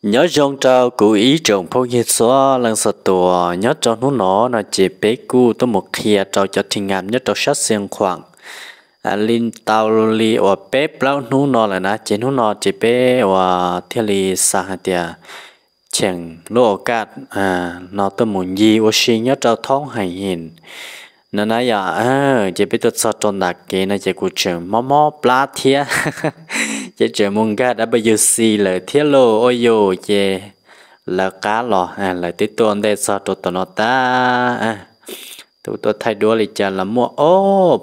Nyob zoo rau kuv ib tsoom phooj ywg txhua leej txhua tus. Nyob rau hnub no no ces peb kuj tuaj mus qhia rau cov thim ngam nyob rau sab Xiav Khuam li tau li uas peb plaub hnub no lawm na. Ces hnub no ces peb uas thiaj li xav hais tias cheem lub au kaj no tuaj mus ncig ua si nyob rau thoob heem him no na yom. Ces peb tuaj txog rau ntawm kev no ces kuv tseem mob mob plab thiab, ces tseem mus nkag dab pw yuv xis lawm thiab lauj. Ua yuv ces lawv qab los, lawv twb tuaj ntej txog rau tom no tag. Tus tuaj thaij duab li cas los muaj, o,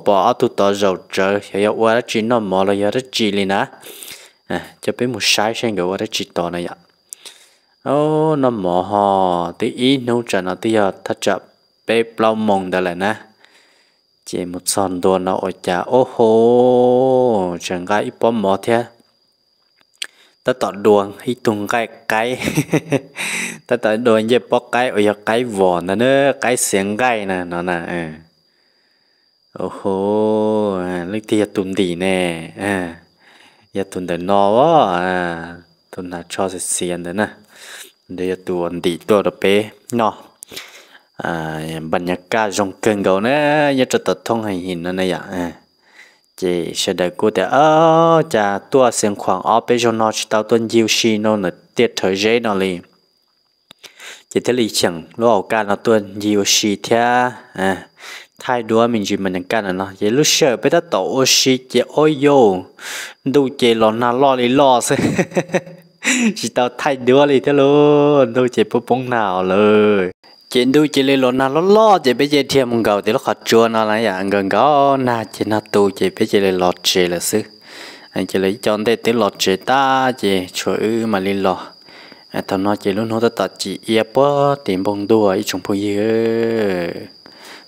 pom ob tug tod zaum tsawv, xyov yog ua dab tsi, noj mov los yog dab tsi li na. Coj peb mus saib seb nkawd ua dab tsi tod na yom. Noj mov ho, twb ib hnub tsam no twb yog thaj tsam peb plaub moos ntawd lawm na. Ces mus txog ntua no ua cas, o ho, tseem nqa ib pob mov thiab, tab tom dua ib tug nqaij qaib, tab tom dua ncej pob qaib uas yog qaib vos ntag na, qaib xiav nqaij na no na. O ho, leej twg yog tus ntim ne? Yog tus ntawm no, tus hnav tsho xiav xiav ntawd na, ntawd yog tus uas ntim tuaj rau peb noj. Npam nyas kaj zoo kawg nkaus na, nyob rau tom thoob heem him no na yom. Ces sawv daws kuj tias, cas tuaj Xiav Khuam ob peb zaug no tsis tau tuaj ncig ua si no na, tiaj rhawv zeb no li. Ces thiaj li cheem lub au kaj no tuaj ncig ua si thiab thaij duab me ntsis npam nyas kaj no no. Ces lub sij hawm peb tab tom ua si ces, o yauj, ntuj ces los nag loj li loj xwb, tsis tau thaij duab li thiab lauj, ntuj ces poob poob nag lawm. Ces ntuj cia li los nag loj loj ces peb cia li dhia mus nkaum tim lub qhov tsua no na yom, nkaum nkaum nag ces nag tu ces peb cia li los tsev lawm xwb. Ces lawv ib co ntej twb los tsev tag ces tshuav wb mam li los. Thaum no ces lub hnub tab tom cim iab puag tim npoo ntuj ib tsoom phooj ywg,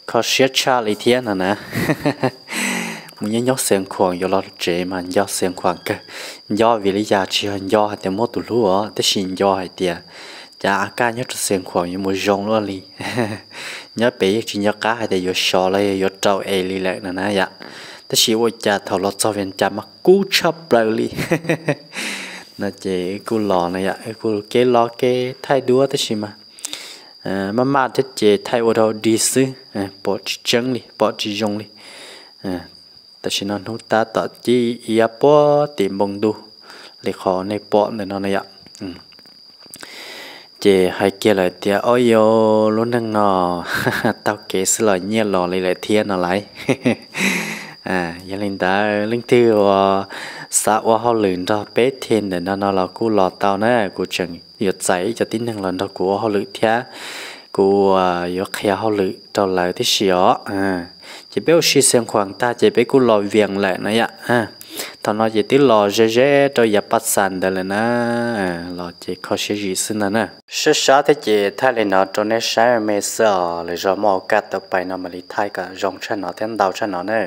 kho siab tshaj li thiab no na. Mus nyob nyob Xiav Khuam yuav los tsev mas nco Xiav Khuam kawg. Nco vim li cas? Tsis yog nco hais tias muaj tus hlub os, tab sis nco hais tias cas a kaj nyob rau Xiav Khuam yuav mus zoo luaj li. Nyob pem yeej tsis nco qab hais tias yuav sov los yog yuav rau es li lawm no na yom. Tab sis ua cas thaum los txog Vias Cas mas kub tshaj plaws li. No ces wb kuj los no yom, wb kuj kev los kev thaij duab tab sis mas maj maj thiab ces thaij ua rau dig xwb, pom tsis tseeb li, pom tsis zoo li. Tam sim no hnub tab tom cim iab puag tim npoo ntuj li qhov nej pom ntawm no na yom. Ces hais kiag lawm tias, o yauj, lub neej no taug kev xwb los nyiaj los li lawm thiab no lauj. Yog li ntawd leej twg uas xav ua hauj lwm nrog peb thiab ntawm no no los kuj los tau na, kuv tseem yuav txais ib co tib neeg los nrog kuv ua hauj lwm thiab, kuv yuav qhia hauj lwm rau lawv tib si os. Ces peb ua si Xiav Khuam tag ces peb kuj los Vias lawm no yom. Thaum no ces twb los ze ze rau yav Paj Xas ntawd lawm na, los ces kho siab zim xwb ntag na. Sab sab thiab ces thaij li no rau nej saib me xwb os, lwm zaus muaj au kaj tau pais no mam li thaij kom zoo tshaj no thiab ntau tshaj no na.